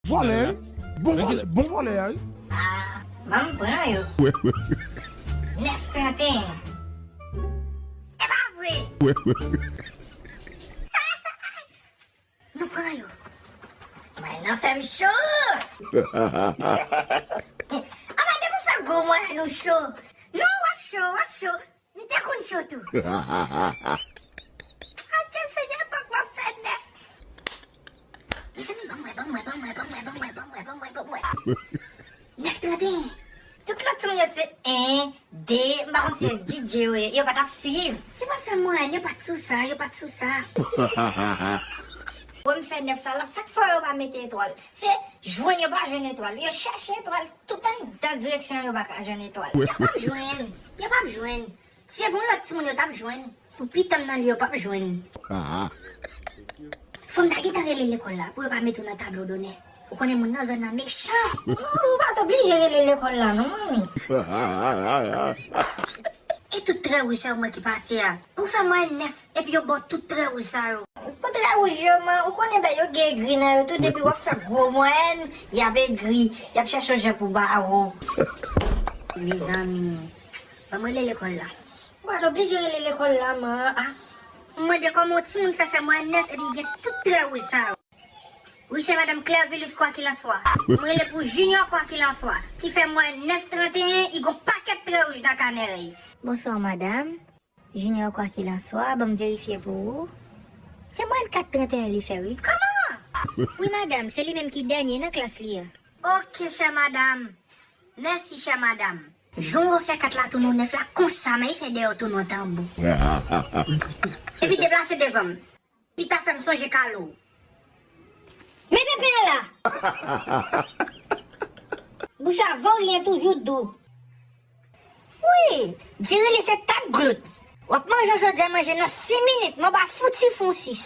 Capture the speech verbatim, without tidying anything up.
Vòlè, wi. Bon vòlè, bon vòlè a, wi. Ah, ban m pran yo. Nèf trannteyen. E pa vre. Nou pran yo. Mwen nan fè m cho. Anba depi w fè gwo mwen nou cho. Non, w ap cho, w ap cho. M te konn cho tou. Adje, Senyè, papa, m ap fè nèf. Mezanmi, ban mwen, ban mwen, ban mwen, ban mwen, ban mwen, ban mwen, ban mwen, ban mwen. Nèf trannteyen. Tout lòt timoun yo se en, de, m pa konn si se D J yo ye, yo pa t ap swiv. Yo pa t fè mwayen, yo pa t sou sa, yo pa t sou sa. Pou m fè nèf sa la, sak fè yo pa mete etwal? Se jwenn yo pa jwenn etwal. Yo chèche etwal tout anndan direksyon yo pa ka jwenn etwal. Yo p ap jwenn. Yo p ap jwenn. Si se pou yon lòt timoun yo t ap jwenn, pou pita m nan li yo p ap jwenn. Fò m ta gentan rele lekòl la pou yo pa mete w nan tablo donè. Ou konnen moun nan zòn nan mechan. Ou pa t oblije rele lekòl la non, manmi. E tout trè wouj sa yo mwen ki pase a. Ou fè mwen nèf epi yo ba w tout trè wouj sa yo. Pou trè wouj yo, man, ou konnen bèy yo gen egri nan yo tou, depi w ap fè gwo mwayèn, y ap egri, y ap chèche yon jan pou ba ou. Mezanmi, ban m rele lekòl la. Ou pa t oblije rele lekòl la, man. Ah. M mande kòman yon timoun fè fè mwayèn nèf epi gen tout trè wouj sa yo. Wi, se madanm Clervilus Kwakilanswa. M rele pou Junior Kwakilanswa, ki fè mwayèn nèf trannteyen, i gon pakèt trè wouj nan kanè l. Bonswa, madanm. Junior Kwakilanswa, ban m verifye pou ou. Se mwayèn kat trannteyen li fè, wi. Kòman? Wi, madanm, se li menm ki dènye nan klas li a. Oke, chè madanm. Mèsi, chè madanm. Jan w fè kat la tounen w nèf la, konsa, men e fè dèyè w tounen w tanbou. Epi deplase devan m. Pita fè m sonje Kalo. Mete pen an la! Bouch a voryen toujou dou. Wi, diri li se tèt glout. W ap manje yon jodi a manje nan sis minit, men w pa fouti fè yon sis.